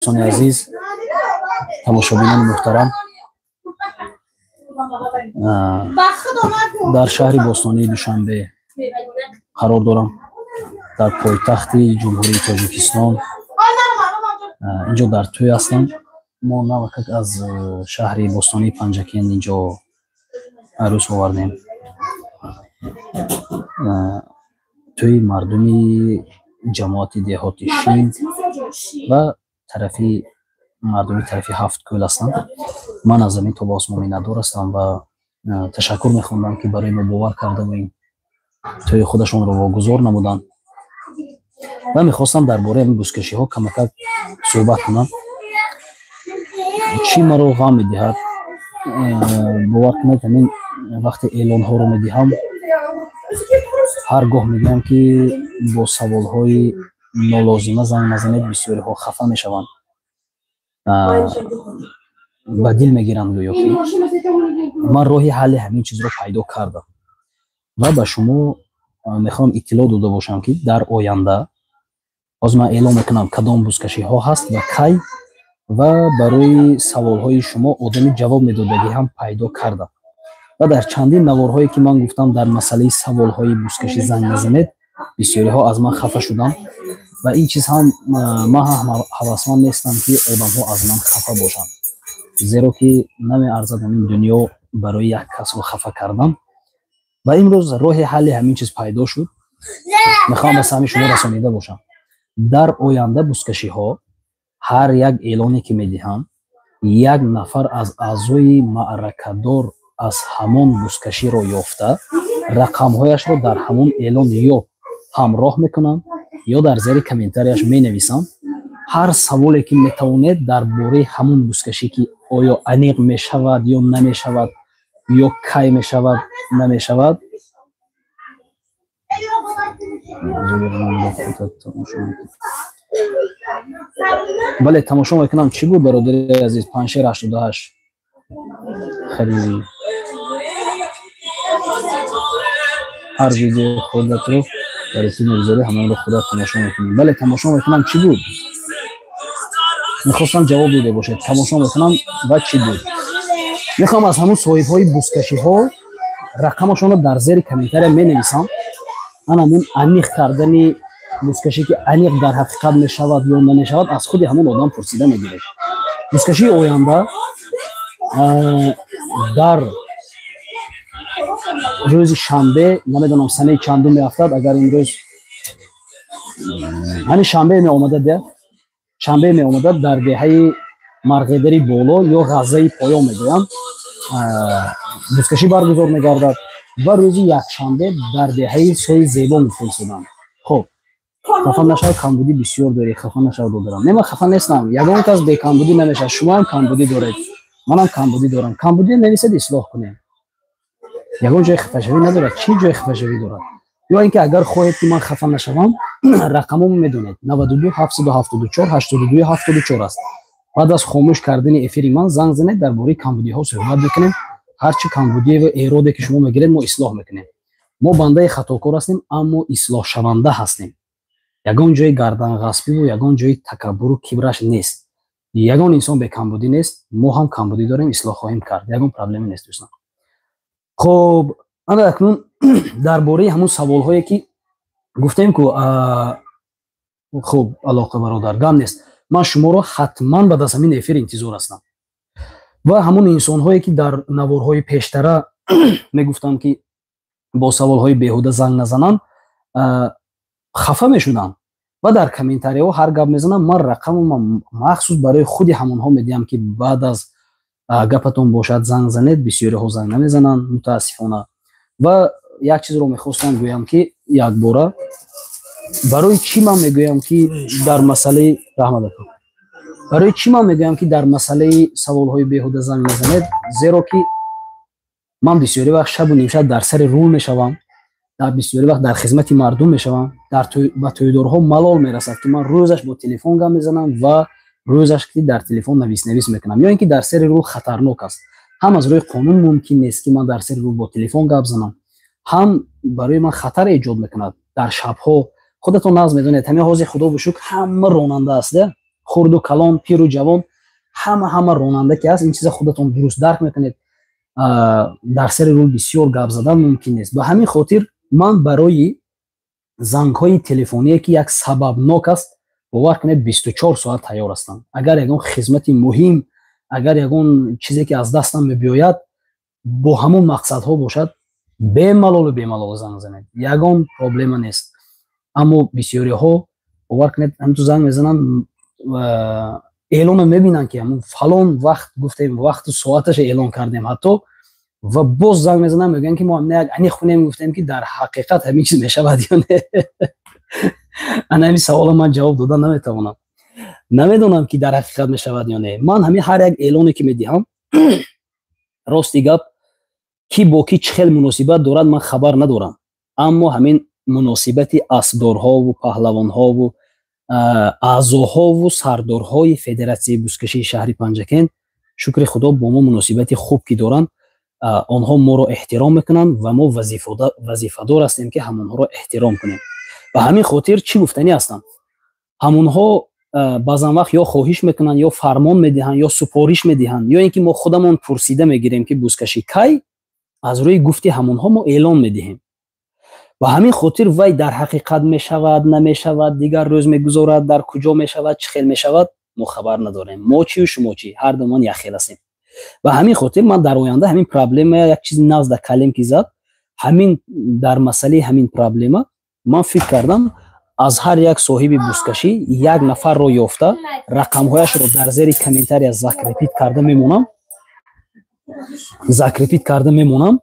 Дӯстони азиз, тамошобинони муҳтарам, дар шаҳри бостонии Душанбе қарор дорам, дар пойтахти Ҷумҳурии Тоҷикистон. Инҷо дар тӯй ҳастам. Мо навакак аз шаҳри бостонии Панҷакент инҷо арӯс овардем. Тӯи мардуми ҷамоати деҳоти Шин ва тарафи мардуми тарафи Ҳафткӯл ҳастанд. Ман аз замин то ба осмон миннатдор ҳастам ва ташаккур мехондам, ки барои мо бовар кардаву ин тӯи худашонро вогузор намуданд. Ва мехостам дар бораи ҳамин бузкашиҳо камакак суҳбат кунам. Чӣ маро ғам медиҳад? Бовар кунед, ҳамин вақте эълонҳоро медиҳам, ҳар гоҳ мегӯям, ки бо саволҳои нолозима занг назанед, бисёриҳо хафа мешаванд, ба дил мегиранд. Гӯё ки ман роҳи ҳалли ҳамин чизро пайдо кардам ва ба шумо мехоҳам иттилоъ дода бошам, ки дар оянда ҳозир ман эълон мекунам, кадом бузкашиҳо ҳаст ва кай, ва барои саволҳои шумо одами ҷавоб медодагӣ ҳам пайдо кардам. Ва дар чандин наворҳое, ки ман гуфтам, дар масъалаи саволҳои бузкашӣ занг назанед, бисёриҳо аз ман хафа шуданд. Ва ин чиз ҳам ман ҳам ҳавасманд нестам, ки одамҳо аз ман хафа бошанд, зеро ки намеарзад ҳамин дунё барои як касро хафа кардан. Ва имрӯз роҳи ҳалли ҳамин чиз пайдо шуд, мехоҳам ба саҳми шумо расонида бошам. Дар оянда бузкашиҳо, ҳар як эълоне ки медиҳам, як нафар аз аъзои маъракадор аз ҳамон бузкаширо ёфта, рақамҳояшро дар ҳамон эълон ё ҳамроҳ мекунам, ё дар зери комментарияш менависам. Ҳар саволе ки метавонед дар бораи ҳамон бузкашӣ, ки оё аниқ мешавад ё намешавад, ё кай мешавад, намешавад. Бале, тамошо мекунам. Чӣ буд, бародари азиз? Паншер 88 хариди. Ҳар видеои худатро дар ютуб мегузорӣ, ҳамонро худат тамошо мекунӣ. Бале, тамошо мекунам. Чӣ буд? Мехостам ҷавоб дода бошед. Тамошо мекунам ва чӣ буд? Мехоҳам аз ҳамун соҳибҳои бузкашиҳо рақамашонро дар зери комментария менависам. Ан ҳамун аниқ кардани бузкашӣ, ки аниқ дар ҳақиқат мешавад ё намешавад, аз худи ҳамон одам пурсида мегиред. Бузкашии оянда дар рӯзи шанбе, намедонам, санаи чандум меафтад. Агар имрӯз ҳамин шанбе меомада, шанбе меомада, дар деҳаи Марғедари Боло ё Ғаззаи Поён мегӯянд, бузкашӣ баргузор мегардад ва рӯзи якшанбе дар деҳаи Сои Зебо мефурсуданд. Хуб, хафа нашав, камбудӣ бисёр дорӣ, хафа нашав, додарам. Не, ман хафа нестам. Ягон кас бекамбудӣ намешавад. Шумоам камбудӣ доред, манам камбудӣ дорам. Камбудӣ нависед, ислоҳ кунем. Ягон ҷои хафашавӣ надорад. Чӣ ҷои хафашавӣ дорад? Ё ин ки агар хоҳед, ки ман хафа нашавам, рақамомо медонед, 92 774 82 74 аст. Баъд аз хомӯш кардани эфири ман занг занед, дар бораи камбудиҳо суҳбат мекунем. Ҳарчи камбудиеву эроде ки шумо мегиред, мо ислоҳ мекунем. Мо бандаи хатокор ҳастем, аммо ислоҳшаванда ҳастем. Ягон ҷои гарданғаспиву ягон ҷои такаббуру кибраш нест. Ягон инсон бекамбудӣ нест. Мо ҳам камбудӣ дорем, ислоҳ хоҳем кард, ягон проблема нест, дӯстон. Хуб, ана акнун дар бораи ҳамун саволҳое, ки гуфтем ку. Хуб, алоқа, бародар, гам нест. Ман шуморо ҳатман баъд аз ҳамин эфир интизор ҳастам. Ва ҳамун инсонҳое, ки дар наворҳои пештара мегуфтам, ки бо саволҳои беҳуда занг назананд, хафа мешуданд ва дар комментариҳо ҳар гап мезанам. Ман рақамро махсус барои худи ҳамонҳо медиҳам, ки баъд аз гапатон бошад, занг занед. Бисёриҳо занг намезананд, мутаассифона. Ва як чизро мехостам гӯям, ки якбора барои чӣ ман мегӯям, ки дар масъалаи, раҳмат, барои чӣ ман мегӯям, ки дар масъалаи саволҳои беҳуда занг назанед? Зеро ки ман бисёри вақт шабу нимшаб дар сари рул мешавам, дар бисёри вақт дар хизмати мардум мешавам. Дар ба тӯйдорҳо малол мерасад, ки ман рӯзаш бо телефон гап мезанам ва рӯзаш ки дар телефон навис-навис мекунам, ё ин ки дар сари рул хатарнок аст. Ҳам аз рӯи қонун мумкин нест, ки ман дар сари рул бо телефон гап занам, ҳам барои ман хатар эҷод мекунад дар шабҳо. Худатон нағз медонед, ҳамин ҳозир, худо бушукр, ҳама ронанда аст. Хурду калон, пиру ҷавон, ҳама ронанда ки ҳаст, ин чиза худатон дуруст дарк мекунед. Дар сари рул бисёр гап задан мумкин нест. Ба ҳамин хотир ман барои зангҳои телефоние, ки як сабабнок аст, бовар кунед, 24 соат тайёр ҳастам. Агар ягон хизмати муҳим, агар ягон чизе, ки аз дастам мебиёяд, бо ҳамон мақсадҳо бошад, бемалолу бемалол занг занед, ягон проблема нест. Аммо бисёриҳо, бовар кунед, ҳамту занг мезананд, эълона мебинанд, ки ҳамун фалон вақт гуфтем, вақту соаташа эълон кардем ҳатто, ва боз занг мезананд, мегӯянд, ки мо як аниқ хунем, гуфтем, ки дар ҳақиқат ҳамин чиз мешавад ё не. Ана ҳамин савола ман ҷавоб дода наметавонам, намедонам, ки дар ҳақиқат мешавад ё не. Ман ҳамин ҳар як эълоне, ки медиҳам, рости гап, ки бо ки чӣ хел муносибат дорад, ман хабар надорам. Аммо ҳамин муносибати аспдорҳову паҳлавонҳову аъзоҳову сардорҳои Федератсияи бузкашии шаҳри Панҷакент, шукри Худо, бо мо муносибати хуб ки доранд. Онҳо моро эҳтиром мекунанд ва мо вазифадор ҳастем, ки ҳамонҳоро эҳтиром кунем. Ба ҳамин хотир чӣ гуфтанӣ ҳастам: ҳамонҳо баъзан вақт ё хоҳиш мекунанд, ё фармон медиҳанд, ё супориш медиҳанд, ё ин ки мо худамон пурсида мегирем, ки бузкашӣ кай. Аз рӯи гуфти ҳамонҳо мо эълон медиҳем. Ба ҳамин хотир вай дар ҳақиқат мешавад, намешавад, дигар рӯз мегузорад, дар куҷо мешавад, чӣ хел мешавад, мо хабар надорем. Мо чию шумо чӣ? Ҳар думон якхел ҳастем. Ба ҳамин хотир ман дар оянда ҳамин проблема, як чизи нағз дар калем ки зад, ҳамин дар масъалаи ҳамин проблема ман фикр кардам, аз ҳар як соҳиби бузкашӣ як нафарро ёфта, рақамҳояшро дар зери комментария закрепить карда мемонам, закрепить карда мемонам,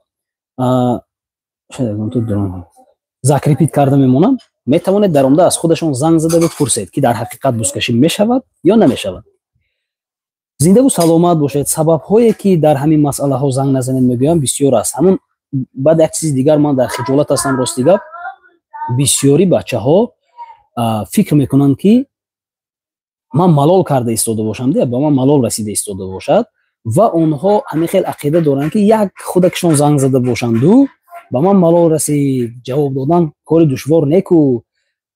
закрепить карда мемонам. Метавонед даромада аз худашон занг зада бипурсед, ки дар ҳақиқат бузкашӣ мешавад ё намешавад. Зиндаву саломат бошед. Сабабҳое, ки дар ҳамин масъалаҳо занг назанед мегӯям, бисёр аст. Ҳамун баъд як чизи дигар, ман дар хиҷолат ҳастам, рости гап. Бисёри бачаҳо фикр мекунанд, ки ман малол карда истода бошам, ба ман малол расида истода бошад, ва онҳо ҳамин хел ақида доранд, ки як худакшон занг зада бошанду ба ман малол расид, ҷавоб додан кори душвор неку.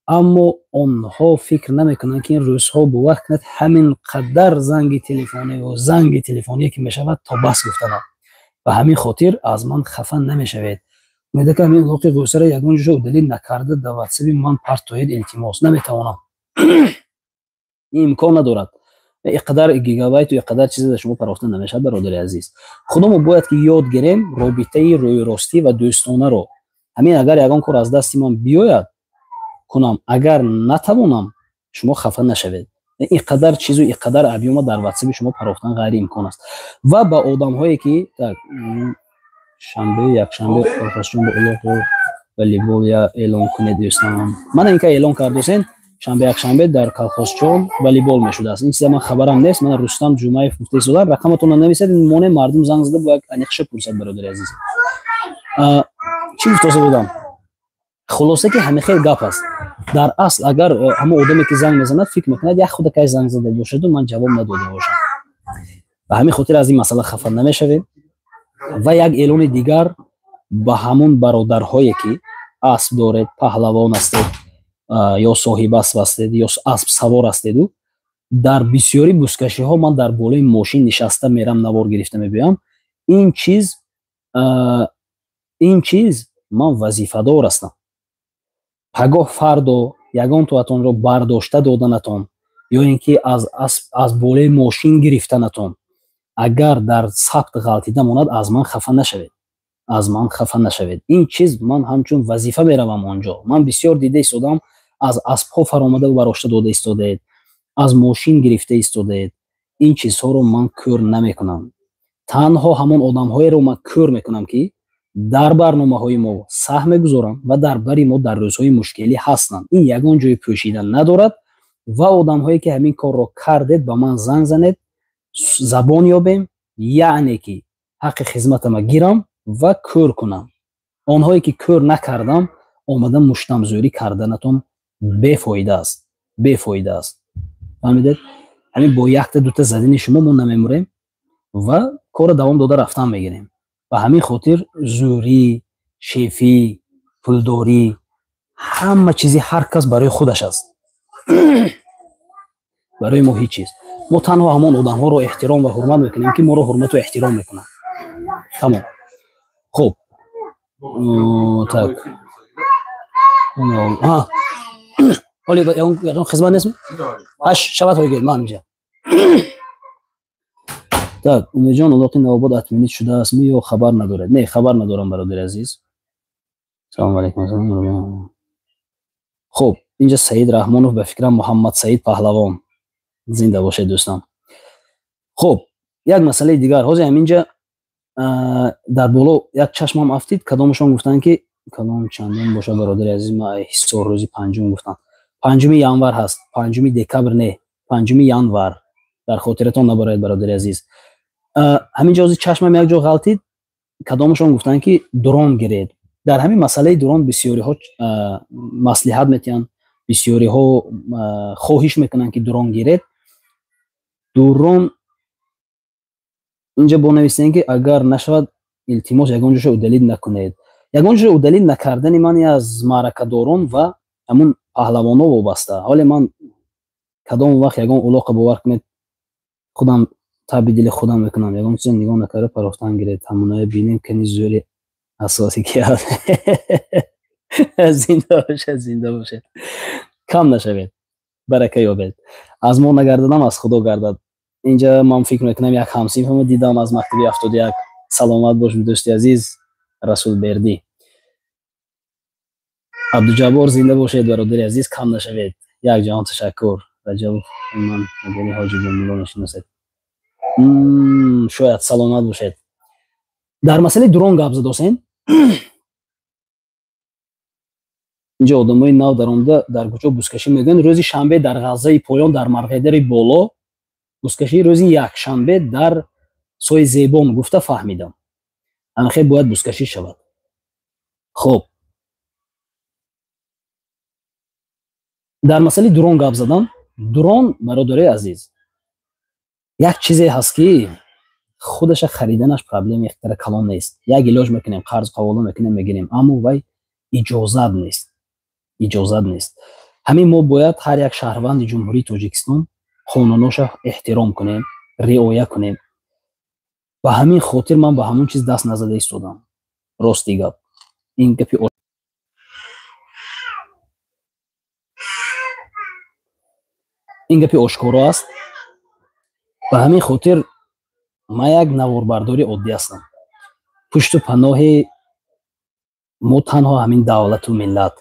Аммо онҳо фикр намекунанд, ки ин рӯзҳо, бовар кунед, ҳамин қадар занги телефониву занги телефоние ки мешавад, то бас гуфтанам. Ба ҳамин хотир аз ман хафа намешавед. Умеда ки ҳамин лоқи ғӯсара ягон ҷо удалить накарда, дар ватсаби ман партоед, илтимос. Наметавонам, ин имкон надорад. Иқадар гигабайту иқадар чизе дар шумо парохта намешавад, бародари азиз. Худо, мо бояд ки ёд гирем робитаи рӯйростӣ ва дӯстонаро. Ҳамин агар ягон кор аз дасти ман биёяд, кунам, агар натавонам, шумо хафа нашавед. Ин қадар чизу иқадар объём а дар ватсаби шумо парохтан ғайриимкон аст. Ва ба одамҳое, ки так шанбе, якшанбе волейбол я эълон кунед, дӯстон. Мана инка эълон кардосен, шанбе, якшанбе дар колхозчон волейбол мешудааст. Ин чиза ман хабарам нест. Мана Рустам Ҷумаев гуфта истода, рақаматонро нависед, моне мардум занг зада бояд аниқша пурсад. Бародари азиз, чӣ гуфтоса будам? Хулоса, ки ҳамин хел гап аст. Дар асл, агар ҳамон одаме, ки занг мезанад, фикр мекунад, як худакай занг зада бошаду ман ҷавоб надода бошам. Ба ҳамин хотир аз ин масъала хафа намешавед. Ва як эълони дигар ба ҳамон бародарҳое, ки асп доред, паҳлавон ҳастед ё соҳиб асп ҳастед, ё асп савор ҳастеду дар бисёри бузкашиҳо ман дар болои мошин нишаста мерам, навор гирифта мебиёям. Ин чиз ман вазифадор ҳастам. Пагоҳ фардо ягон туатонро бардошта доданатон ё ин ки аз болои мошин гирифтанатон агар дар сабт ғалтида монад, аз ман хафа нашавед, аз ман хафа нашавед. Ин чиз ман ҳамчун вазифа меравам он ҷо. Ман бисёр дида истодам, аз аспҳо фаромада барошта дода истодаед, аз мошин гирифта истодаед. Ин чизҳоро ман кӯр намекунам. Танҳо ҳамон одамҳоеро ман кӯр мекунам, ки дар барномаҳои мо саҳм мегузоранд ва дар бари мо дар рӯзҳои мушкилӣ ҳастанд. Ин ягон ҷои пӯшида надорад. Ва одамҳое, ки ҳамин корро кардед, ба ман занг занед, забон ёбем, яъне ки ҳаққи хизматама гирам ва кӯр кунам. Онҳое ки кӯр накардам, омада муштамзӯрӣ карданатон бефоида аст, бефоида аст. Фаҳмидед? Ҳамин бо якта дута задани шумо мо намемурем ва корро давом дода рафтан мегирем. Ба ҳамин хотир зӯрӣ, шефӣ, пулдорӣ, ҳама чизи ҳар кас барои худаш аст. Барои мо ҳеҷ чиз. Мо танҳо ҳамон одамҳоро эҳтиром ва ҳурмат мекунем, ки моро ҳурмату эҳтиром мекунанд. Тамом. Хуб, так, ҳоли ягон хизмат нест, шавад ҳойгел ман инҷа. Так, Умедҷон, улоқи Навобод отменить шудааст ми ё хабар надоред? Не, хабар надорам, бародари азиз. Салому алайкум. Хуб, инҷа Саид Раҳмонов, ба фикрам, Муҳаммад Саид Паҳлавон, зинда бошед, дӯстам. Хуб, як масъалаи дигар. Ҳозир ҳаминҷа дар боло як чашмам афтид, кадомашон гуфтанд, ки кадом чандон бошад, бародари азиз, ма ҳисор рӯзи панҷум гуфтанд. 5 январ ҳаст, 5 декабр не, 5 январ, дар хотиратон набарояд, бародари азиз. Ҳамин ҷо ҳозир чашмам як ҷо ғалтид, кадомашон гуфтанд, ки дрон гиред. Дар ҳамин масъалаи дрон бисёриҳо маслиҳат метиҳанд, бисёриҳо хоҳиш мекунанд, ки дрон гиред. Дрон инҷа бо нависем, ки агар нашавад, илтимос, ягон ҷоша удалить накунед. Ягон ҷоша удалить накардани ман аз маъракадорон ва ҳамун паҳлавонҳо вобаста. Ҳоле ман кадом вақт ягон улоқа, бовар кунед, худам таби дили худам мекунам. Ягон чиза нигоҳ накарда парохтан гиред, ҳамоная бинем, кани зӯри асоси ки. Зинда бошед, зинда бошед, кам нашавед, барака ёбед. Аз мо нагардадам, аз Худо гардад. Инҷа ман фикр мекунам, як ҳамсинфамо дидам аз мактаби 71. Саломат бош, дӯсти азиз Расулбердӣ Абдуҷаббор, зинда бошед, бародари азиз, кам нашавед. Як ҷаҳон ташаккур. Раҷабов, ман мадани Ҳоҷи Бомулло мешиносед шояд. Саломат бошед. Дар масъалаи дрон гап задосем. Инҷо одамои нав даромада дар куҷо бузкашӣ мегӯянд. Рӯзи шанбе дар Ғаззаи поён, дар Марғедари боло бузкашӣ, рӯзи якшанбе дар сои Зебон гуфта фаҳмидам. Ҳамихел бояд бузкашӣ шавад. Хуб, дар масъалаи дрон гап задам. Дрон, бародарои азиз, як чизе ҳаст, ки худаша хариданаш проблеми ихтара калон нест. Як илоҷ мекунем, қарз қавола мекунем, мегирем, аммо вай иҷозат нест, иҷозат нест. Ҳамин мо бояд ҳар як шаҳрванди Ҷумҳурии Тоҷикистон қонуноша эҳтиром кунем, риоя кунем. Ба ҳамин хотир ман ба ҳамон чиз даст назада истодам. Рости гап, ин гапи ошкоро аст. Ба ҳамин хотир ман як наворбардори оддӣ ҳастам. Пушту паноҳи мо танҳо ҳамин давлату миллат.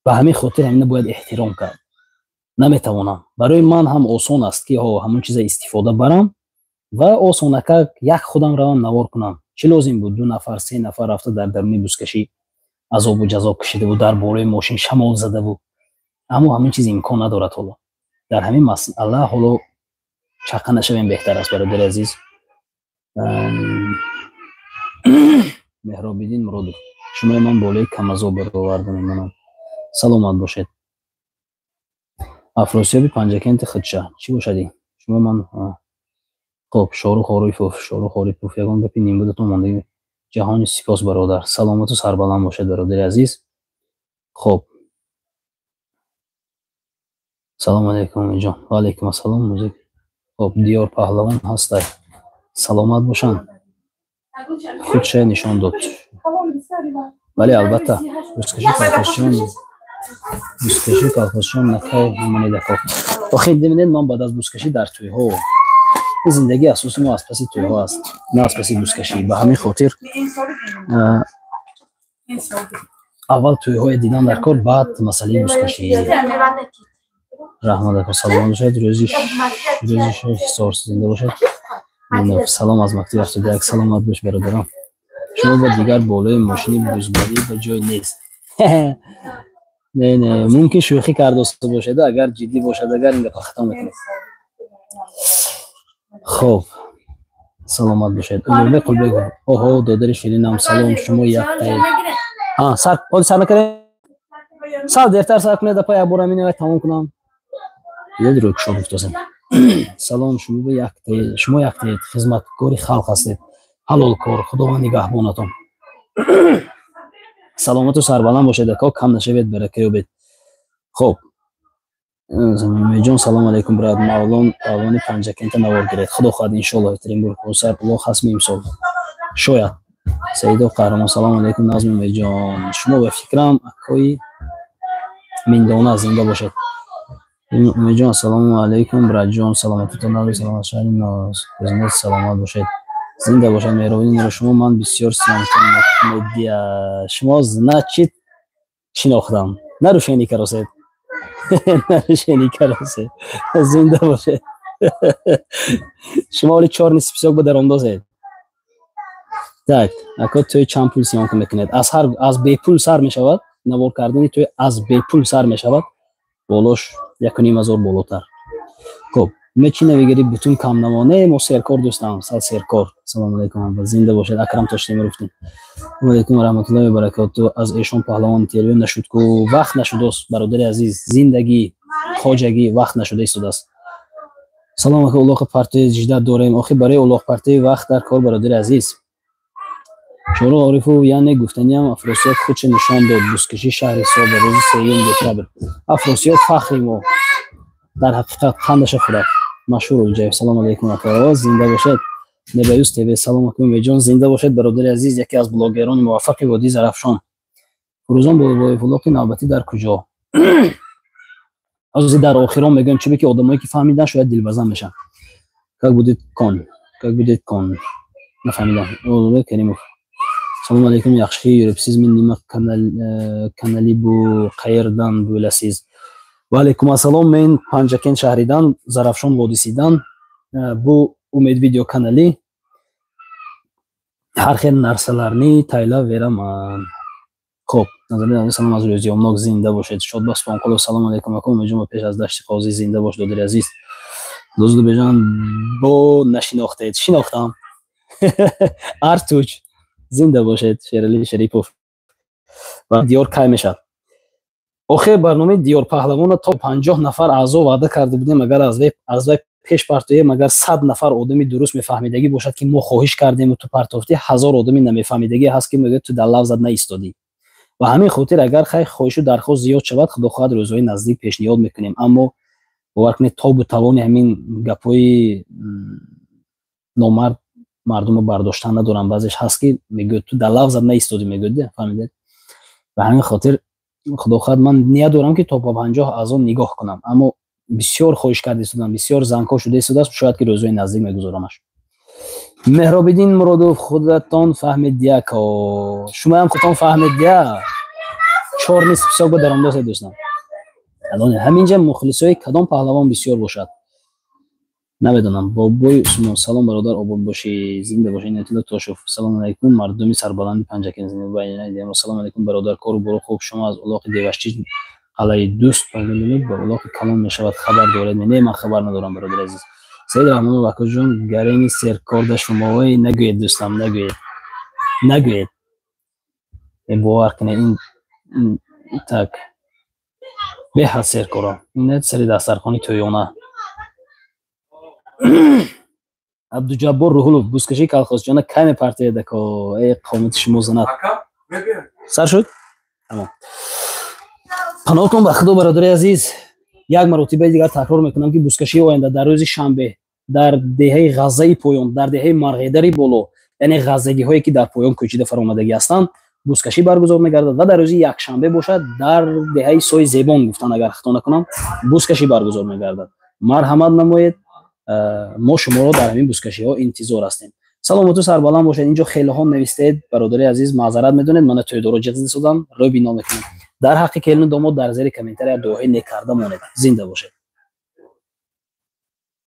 Ба ҳамин хотир ҳамина бояд эҳтиром кард. Наметавонам, барои ман ҳам осон аст, ки ҳамон чиза истифода барам ва осонакак як худам равам, навор кунам. Чӣ лозим буд ду нафар, се нафар рафта дар даруни бузкашӣ азобу ҷазо кашидаву дар болои мошин шамол задаву? Аммо ҳамин чиз имкон надорад. Ҳоло дар ҳамин масъала ҳоло чақа нашавем, беҳтар аст, бародари азиз. Меҳробиддин Муродов, шумои ман болои камазо бароварда мемонам. Саломат бошед. Афросиёби Панҷакенти худша чӣ бошад ин? Шумо ман. Хоб, Шорух Орифов, Шорух Орипов, ягон гапи нимбудатон мондагӣ. Ҷаҳони сипос, бародар, саломату сарбаланд бошед, бародари азиз. Хоб, салому алайкум, ҷон. Ва алайкум ассалом. Музик. Хоб, Диёр Паҳлавон ҳастай, саломат бошанд, худша нишон дод. Бале, албатта, бузкаши колхозчиён, бузкаши колхозчиён накай мемонед, ако. Охир бибинед, ман баъд аз бузкашӣ дар тӯйҳо, зиндагии асоси мо аз паси тӯйҳо аст, на аз паси бузкашӣ. Ба ҳамин хотир аввал тӯйҳое дидан дар кор, баъд масъалаи бузкашӣ. Раҳмат, ако, саломат бошед. Рӯзи Ҳисор зинда бошед. Салом аз мактаби 71. Саломат бош, бародарам. Шумо ба дигар болои мошини бузбарӣ ба ҷой нест. Не, не, мумкин шӯхӣ кардоста бошед. Агар ҷиддӣ бошад, агар ин гапа хато мекунед. Хоб, саломат бошед. Улуғбек Қулбеков, оҳо, додари ширинам, салом. Шумо яктаед. Сар ҳоли сар накардед, сар дертар сар кунед, апа, як бора минавай тамом кунам. Дидед, рӯкшо гуфтосем. Салом, шумо ба яктаед, шумо яктаед, хизматкори халқ ҳастед, ҳалолкор, Худованд нигаҳбонатон. Саломату сарбаланд бошед, ако, кам нашавед, барака ёбед. Хоб. Умедҷон, салому алайкум, брат. Мавлон паҳлавони Панҷакента навор гиред. Худо хоҳад, иншоаллоҳ. Екатеринбург Ҳусар улоқ ҳастми имсол? Шояд. Саидов Қаҳрамон, салому алайкум, Назми Умедҷон. Шумо ба фикрам акои Миндона, зинда бошед. Умедҷон, ассалому алайкум, братҷон, саломатитон нави, саломат, шаҳри ноз, зинда саломат бошед. Зинда бошад меҳробини шумо, ман бисёр съёмка медия. Шумо, значит, шинохтам. Нарушение каросед. Нарушение каросед. Зинда бошед. Шумо оли чёрный список ба даромдозед. Так, ако тӯй чанд пул съёмка мекунед? Аз ҳар аз бепул сар мешавад, навор кардани тӯй аз бепул сар мешавад, болош 1500 болотар. Хуб, чӣ навигари бутун камнамо? Не, мо серкор дӯстам, сал серкор. Салому алайкум, зинда бошед, Акрам Тоштемировтин. Алайкум раҳматуллоҳи ва баракоту. Аз эшон паҳлавон интервю нашуд ку? Вақт нашудост, бародари азиз, зиндагӣ, хоҷагӣ, вақт нашуда истодааст. Салом ака, улоқи партои жида дорем. Охи, барои улоқпартои вақт дар кор, бародари азиз. Шорух Орифов, яъне гуфтаниам, Афросиёб худша нишон дод. Бузкашӣ шаҳри Собо, рӯзи 3 декабр. Афросиёб фахри мо дар ҳақиқат, қандаша хӯрад. Машҳур Улҷаев, салому алайкум, ака, зинда бошед. Небаюс ТВ, салом ака Умедҷон, зинда бошед, бародари азиз, яке аз блогерони муваффақи водии Зарафшон. Фурӯзон Болобоев, улоқи навбатӣ дар куҷо? Ҳозир дар охирон мегӯям, чиbe ки одамое ки фаҳмидан, шояд дилбазан мешаванд. Как будет кон, как будет кон, нафаҳмидам. Каримов, салому алайкум, yaxshi yuribsizmi? Nima kanali bu, qayerdan bo'lasiz? Va alaykum assalom, men Панҷакент шаҳридан, Зарафшон водисидан. Bu Умед видео канали, ҳар хел нарсаларни тайлаб вераман. Хоб, салом аз рӯзиёмнок, зинда бошед. Шодбахт Субҳонқулов, салому алайкум, ака Умедҷон, ба пеш аз Дашти Қозӣ, зинда бош, додари азиз. Дӯзду бо нашинохтед? Шинохтам. Артуч, зинда бошед. Шерали Шарипов, ва диёр кай мешавад? Охир барномаи Диёр паҳлавона то 50 нафар аъзо ваъда карда будем. Агар аз вай пеш партоем, агар 100 нафар одами дуруст мефаҳмидагӣ бошад, ки мо хоҳиш кардему ту партофтӣ, 1000 одами намефаҳмидагӣ ҳаст, ки мегӯяд, ту дар лавзат наистодӣ. Ва ҳамин хотир, агар хай хоҳишу дархост зиёд шавад, худо хоҳад, рӯзҳои наздик пешниҳод мекунем. Аммо бовар кунед, тобу тавони ҳамин гапҳои номард мардумро бардоштан надорам. Баъзеш ҳаст, ки мегӯяд, ту дар лавзат наистодӣ, мегӯяд, фаҳмидед? Ба ҳамин хотир, худо хоҳад, ман ният дорам, ки то ба 50 аъзо нигоҳ кунам, аммо бисёр хоҳиш карда истодам, бисёр зангҳо шуда истодааст, шояд ки рӯзҳои наздик мегузорамаш. Меҳробиддин Муродов, худатон фаҳмидияко, шумоям худтон фаҳмидия. Чёрный список ба даромдосе, дӯстам. Ҳаминҷа мухлисои кадом паҳлавон бисёр бошад, намедонам. Бобои Усмон, салом, бародар, обод бошӣ, зинда бошӣ. Инатулло Тошев, салому алайкум, мардуми сарбаланди Панҷакент. Салому алайкум, бародар, кору боро хуб? Шумо аз улоқи Девашчи қалаи дӯст ба улоқи калон мешавад, хабар доред? Не, ман хабар надорам, бародари азиз. Саид Раҳмонов, акоҷон, гарени серкорда шумои. Нагӯед, дӯстам, нагӯед, нагӯед, бовар кунед, ин так беҳад серкоро. Сари дастархони тӯёна. Абдуҷаббор Рӯҳулов, бузкашии калхозҷона кай мепартоед, ако? Э, қомати шумо занад. Сар шуд, тамом. Паноҳтон ба Худо, бародари азиз. Як маротибаи дигар такрор мекунам, ки бузкашии оянда дар рӯзи шанбе дар деҳаи Ғаззаи поён, дар деҳаи Марғедари боло, яъне ғаззагиҳое, ки дар поён кӯчида фаромадагӣ ҳастанд, бузкашӣ баргузор мегардад ва дар рӯзи якшанбе бошад, дар деҳаи Сои Зебон, гуфтан, агар хато накунам, бузкашӣ баргузор мегардад. Марҳамат намоед, мо шуморо дар ҳамин бузкашиҳо интизор ҳастем. Саломату сарбаланд бошед. Инҷо хелеҳо навистед, бародари азиз, маъзарат медонед, мана тӯйдоро ҷиғ зидасодам, рӯ бино мекунем. Дар ҳаққи келину домод дар зери комментария дуоҳои нек карда монед. Зинда бошед.